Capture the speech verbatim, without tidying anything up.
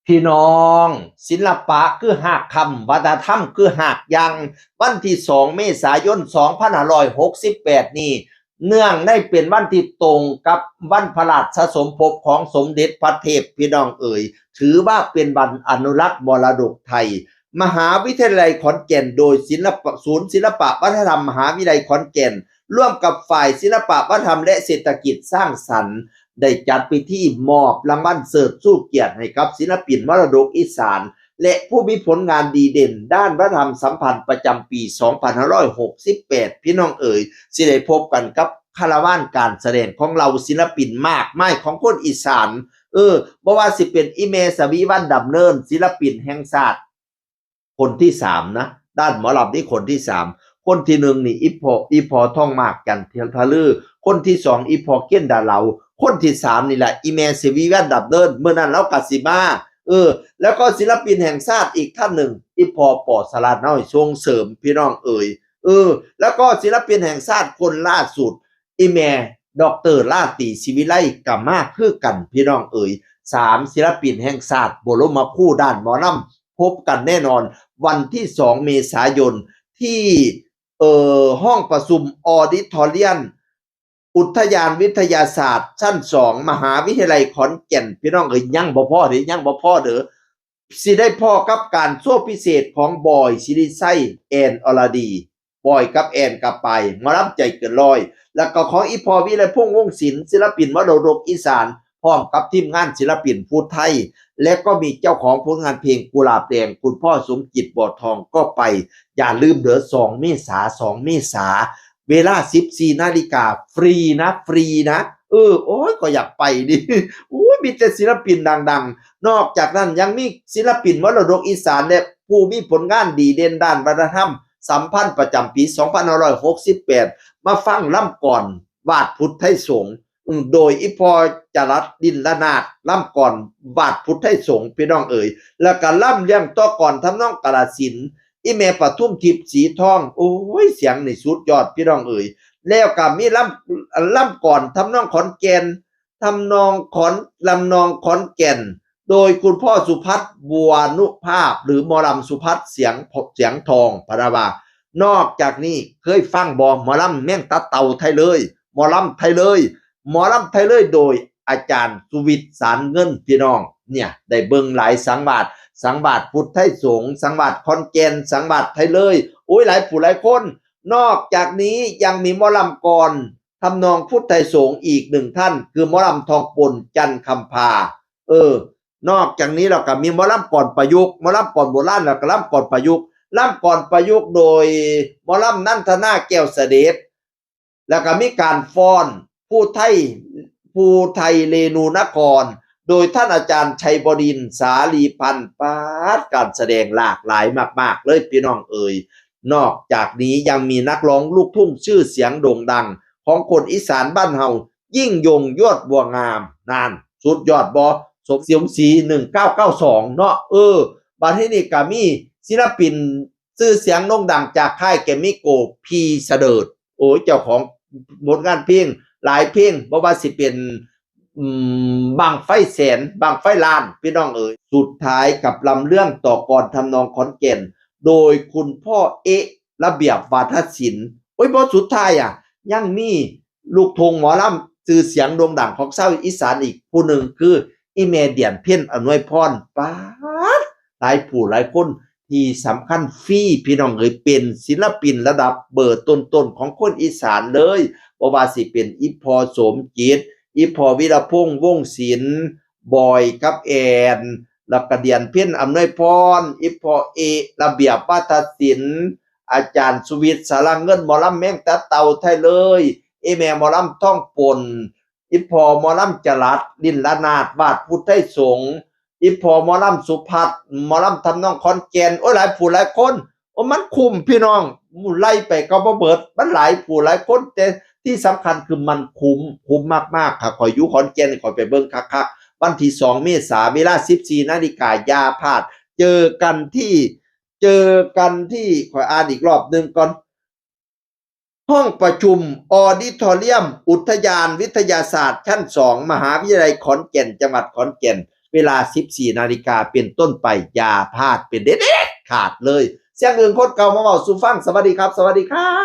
พี่น้อง ศิลปะคือฮากคำ วัฒนธรรมคือฮากหยัง วันที่สองเมษายนสองพันห้าร้อยหกสิบแปดนี้ เนื่องในเป็นวันที่ตรงกับวันพระราชสมภพของสมเด็จพระเทพ พี่น้องเอ๋ย ถือว่าเป็นวันอนุรักษ์มรดกไทย มหาวิทยาลัยขอนแก่นโดยศิลปะ ศูนย์ศิลปะวัฒนธรรมมหาวิทยาลัยขอนแก่น ร่วมกับฝ่ายศิลปะวัฒนธรรมและเศรษฐกิจสร้างสรรค์ ได้จัดพิธีมอบรางวัลเชิดชูเกียรติให้กับศิลปินมรดกอีสาน และผู้มีผลงานดีเด่นด้านวัฒนธรรมสัมพันธ์ประจำปีสองพันห้าร้อยหกสิบแปด พี่น้องเอ๋ย สิได้พบกันกับคาราวานการแสดงของเหล่าศิลปินมากมายของคนอีสาน เออ บ่ว่าสิเป็นอีแม่สวีวรรณดำเนิน ศิลปินแห่งชาติ คนที่สามนะ ด้านหมอลำนี่คนที่สาม คนที่หนึ่งนี่อีพ่อ อีพ่อทองมาก จันทะลือ คนที่สองอีพ่อเคนดาเหลา คนที่สามนี่แหละอีแม่สวีวรรณดำเนิน เมื่อนั้นเรากะสิมา เออ แล้วก็ศิลปินแห่งชาติอีกท่านหนึ่ง อีพ่อปอสลัดน้อยส่งเสริม พี่น้องเอ๋ย เออ แล้วก็ศิลปินแห่งชาติคนล่าสุด อีแม่ดอกเตอร์ลาตรีศิวิไลกะมาคือกัน พี่น้องเอ๋ย สามศิลปินแห่งชาติบรมครูด้านหมอลำ พบกันแน่นอนวันที่สองเมษายน ที่ เอ่อ ห้องประชุมออดิทอเรียม อุทยานวิทยาศาสตร์ชั้นสอง มหาวิทยาลัยขอนแก่น พี่น้องเอ๋ย ยังบ่พอเด้อ ยังบ่พอเด้อ สิได้พ้อกับการโชว์พิเศษของบอย ศิริชัย แอน อรดี บอยกับแอนกะไป หมอลำใจเกินร้อย แล้วก็ของอีพ่อวิไลพงษ์ วงศ์ศิลป์ ศิลปินมรดกอีสาน พร้อมกับทีมงานศิลปินผู้ไทย และก็มีเจ้าของผลงานเพลงกุหลาบแดง คุณพ่อสมจิต บ่อทอง ก็ไป อย่าลืมเด้อ สองเมษา สองเมษา เวลาสิบสี่นาฬิกา ฟรีนะ ฟรีนะ เออ โอ้ย ก็อยากไปดิ โอ้ย มีแต่ศิลปินดังๆ นอกจากนั้นยังมีศิลปินมรดกอีสานและผู้มีผลงานดีเด่นด้านวัฒนธรรมสัมพันธ์ประจำปีสองพันห้าร้อยหกสิบแปด มาฟังลำกลอนวาดพุทธไทยสงฆ์ อืม โดยอีพ่อจรัส ดินละนาด ลำกลอนวาดพุทธไทยสงฆ์ พี่น้องเอ๋ย แล้วก็ลำเลียงต่อกลอนทำนองกาฬสินธุ์ อีแม่ปทุมทิพย์สีทอง โอ้ย เสียงนี่สุดยอด พี่น้องเอ๋ย แล้วก็มีลำ ลำกลอนทำนองขอนแก่น ทำนองขอน ลำนองขอนแก่น โดยคุณพ่อสุพัฒน์ บัวนุภาพ หรือหมอลำสุพัฒน์ เสียง เสียงทอง พะนะว่า นอกจากนี้เคยฟังบ่ หมอลำแมงตับเต่าไทยเลย หมอลำไทยเลย หมอลำไทยเลย โดยอาจารย์สุวิทย์ สารเงิน พี่น้อง เนี่ย ได้เบิ่งหลายสังวาส สังวาสพุทธไทยสงฆ์ สังวาสขอนแก่น สังวาสไทยเลย โอ้ย หลายผู้หลายคน นอกจากนี้ยังมีหมอลำกลอนทำนองพุทธไทยสงฆ์อีกหนึ่งท่าน คือหมอลำทองปน จันทร์คำพา เออ นอกจากนี้เราก็มีหมอลำกลอนประยุกต์ หมอลำกลอนโบราณ แล้วก็ลำกลอนประยุกต์ ลำกลอนประยุกต์โดยหมอลำนันทนา แก้วเสด็จ แล้วก็มีการฟ้อนผู้ไทย ผู้ไทยเรนูนคร โดยท่านอาจารย์ชัยบดินทร์ สาลีพันธ์ ปาด การแสดงหลากหลายมากๆเลย พี่น้องเอ๋ย นอกจากนี้ยังมีนักร้องลูกทุ่งชื่อเสียงโด่งดังของคนอีสานบ้านเฮา ยิ่งยง ยวดบัวงาม นั่น สุดยอดบ่ สม สมศรี หนึ่งเก้าเก้าสอง เนาะ เออ บัดนี้นี่ก็มีศิลปินชื่อเสียงโด่งดังจากค่ายแกรมมี่โกลด์ พีเสดิร์ด โอ้ย เจ้าของผลงานเพลงหลายเพลง บ่ว่าสิเป็น อืม บั้งไฟแสน บั้งไฟล้าน พี่น้องเอ๋ย สุดท้ายกับลำเรื่องต่อกลอนทำนองขอนแก่น โดยคุณพ่อเอ๊ะ ระเบียบวาทศิลป์ โอ้ย บ่สุดท้ายอะ ยังมีลูกทุ่งหมอลำชื่อเสียงโด่งดังของชาวอีสานอีกผู้หนึ่ง คืออีแม่เดือนเพ็ญ อำนวยพร ปาด หลายผู้หลายคน ที่สำคัญฟรี พี่น้องเอ๋ย เป็นศิลปินระดับเบอร์ต้นๆของคนอีสานเลย บ่ว่าสิเป็นอีพ่อสมจิต อีพ่อวีรพงษ์ วงศ์ศิลป์ บอยกับแอน แล้วก็เดือนเพ็ญ อำนวยพร อีพ่อเอ๊ะ ระเบียบวาทศิลป์ อาจารย์สุวิทย์ สารเงิน หมอลำแมงตับเต่าไทยเลย อีแม่หมอลำทองปน อีพ่อหมอลำจรัส ดินละนาด วาดพุทธไทยสงฆ์ อีพ่อหมอลำสุพัฒน์ หมอลำทำนองขอนแก่น โอ้ย หลายผู้หลายคน โอ้ มันคุ้ม พี่น้อง ไล่ไปก็บ่เบิด มันหลายผู้หลายคน แต่ที่สำคัญคือมันคุ้ม คุ้มมากๆค่ะ ข้อยอยู่ขอนแก่น ข้อยไปเบิ่งคักๆ วันที่สองเมษา เวลาสิบสี่นาฬิกา อย่าพลาด เจอกันที่ เจอกันที่ ข้อยอ่านอีกรอบหนึ่งก่อน ห้องประชุมออดิทอเรียม อุทยานวิทยาศาสตร์ชั้นสอง มหาวิทยาลัยขอนแก่น จังหวัดขอนแก่น เวลา สิบสี่ นาฬิกาเป็นต้นไป อย่าพลาดเป็นเด็ดขาดเลย เสียงอึ่งคนเก่ามาเว้าสู่ฟัง สวัสดีครับ สวัสดีครับ